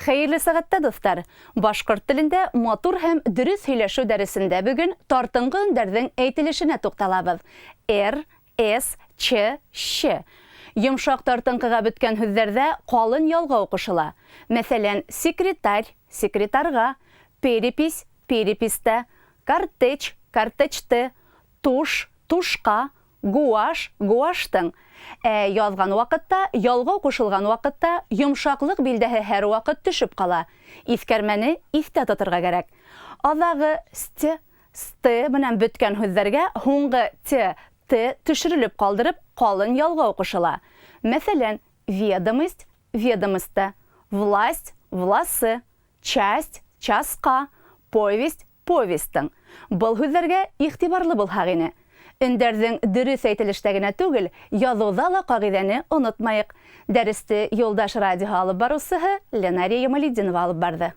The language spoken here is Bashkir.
Хәйерле сәғәттә, дуҫтар! Башҡорт телендә матур һәм дөрөҫ һөйләшеү дәресендә бөгөн тартынғы өндәрҙең әйтелешенә туҡталабыҙ. Р, С, Ч, Щ. Йомшаҡ тартынҡыға бөткән һүҙҙәрҙә ҡалын ялғау ҡушыла. Мәҫәлән, секретарь, секретарға, перепись, переписьтә, кортеж, кортежты, тушь, тушҡа, гуашь, гуаштың. Ә яҙған ваҡытта, ялғау ҡушылған ваҡытта йомшаҡлыҡ билдәһе һәр ваҡыт төшөп ҡала. Иҫкәрмәне иҫтә тоторға кәрәк. Аҙағы сть, ст менән бөткән һүҙҙәргә һуңғы т, т төшөрөлөп ҡалдырып, ҡалын ялғау ҡушыла. Мәҫәлән, ведомость, ведомосты, власть, власы, часть, часҡа, повесть, повестың. Был һүҙҙәргә иғтибарлы булһаҡ ине. Өндәрҙең дөрөҫ әйтелештә генә түгел, яҙыуҙа ла ҡағиҙәне онотмайыҡ. Дәресте Юлдаш радиоһы алып барыусыһы Ленария Ямалетдинова алып барҙы.